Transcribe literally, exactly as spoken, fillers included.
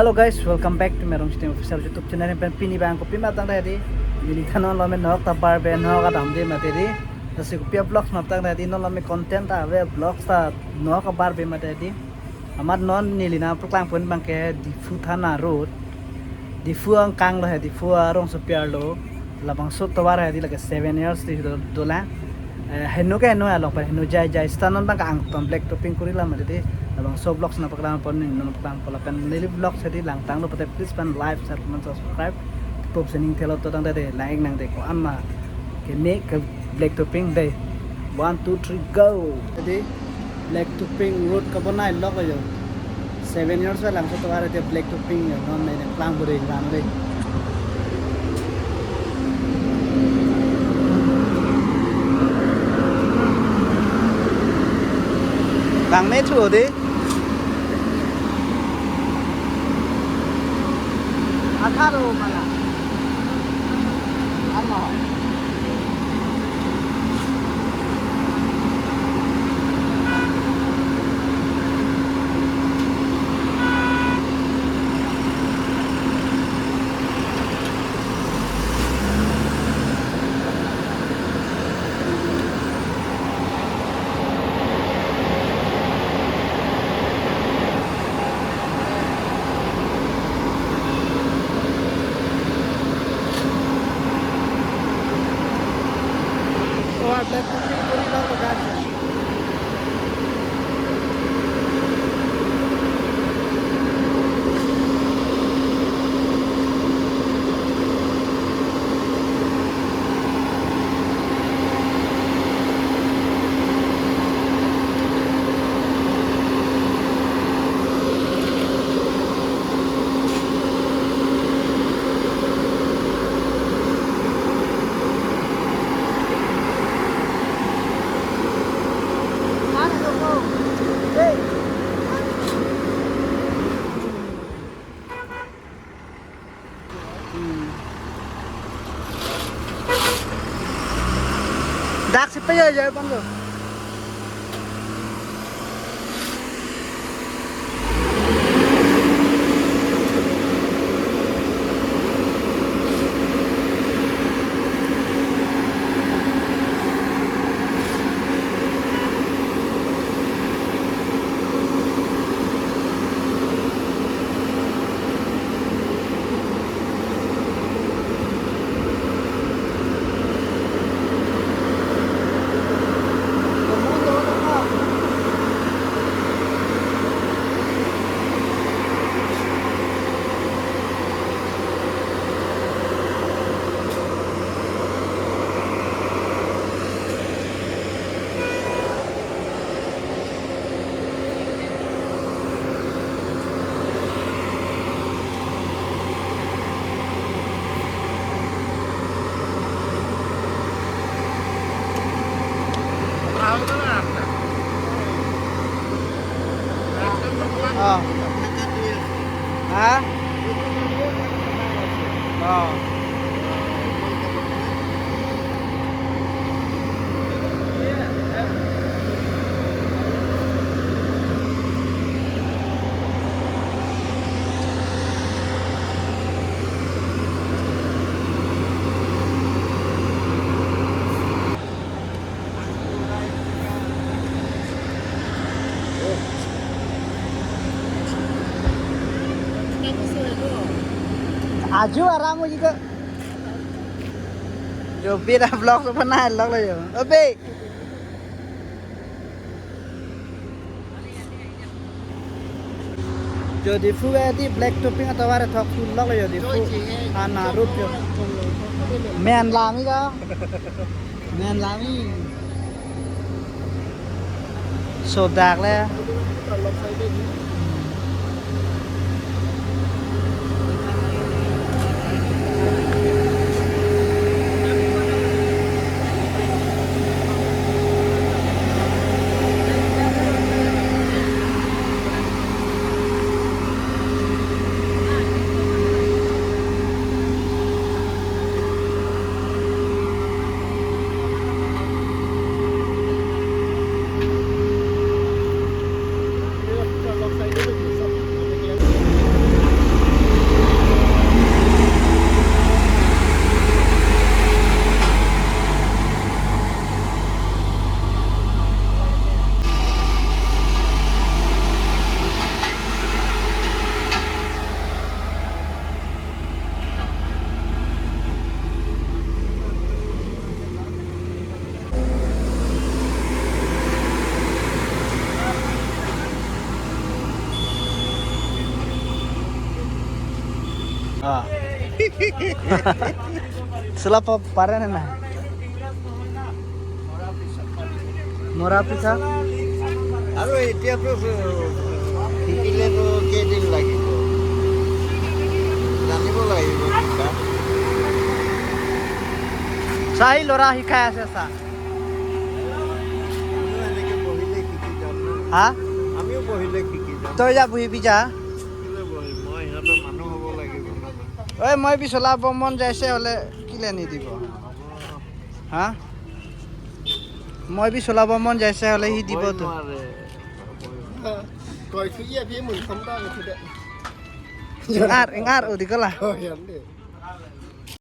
Hello guys, welcome back to Merong System Official YouTube channel. Pen pini abang kopi matang tadi, neli than non lo me nok ta bar be nok adam de mati di. Lasi kopi vlogs matang tadi, non lo me content ta ave, vlogs ta nok bar be mati di. Amat non neli nangpaklang pon abang ke Diphu Thana Road. Diphu angkang lo he, Diphu arongsopi arlo. Labangso atovar he di lake seven years di do, dolang. Eh, heno ke heno along pen heno jai jai. Seta non abang ke angton black topping kori lam di. Labangso vlogs nangpaklang pon, nangpaklang pon lapen neli vlogs he di langtang lo pute please pen like, share, comment, subscribe. Pop sining thelo to tang de, like nang de ko-an ma keme ke black topping de. One, two, three, go. Jadi black topping road kabonai lok yo. Seven years va langso atovar dia black topping yo. Non ne klang buri ran de. Bang me thu de. Atharo mala. Ano. Dak si paya jai pang lo. Oh. Ha? Oh. Aju aram mo jito. Jo bida vlog so panai lok lo jo. Obe. Jo Diphu adi black topping atovar thok sulok lo jo Diphu. Ana road jo. Men lami ka? Men lami. Sodak le. অ। চলাব পাৰে নে নাই? মৰা পিছত? আৰু এতিয়াতো শিকিলেতো কেইদিন লাগিব? জানিব লাগিব শিকা। চাই ল'ৰা শিকাই আছে, চা। আমিও এনেকে বহিলে শিকি যাম না? হা? আমিও বহিলে শিকি যাম। তই যা বহিবি যা। কেলে বহিম? মই সিহঁতৰ মানুহ হ'ব লাগিব না? ঐ, মই বি চলাব মন যাইছে হ'লে কেলে নিদিব? হা? মই বি চলাব মন যাইছে হ'লে সি দিব তো। Koi thu ye phi mun kham ta thu de. Ingar, ingar, udi kala. Oh, yan de.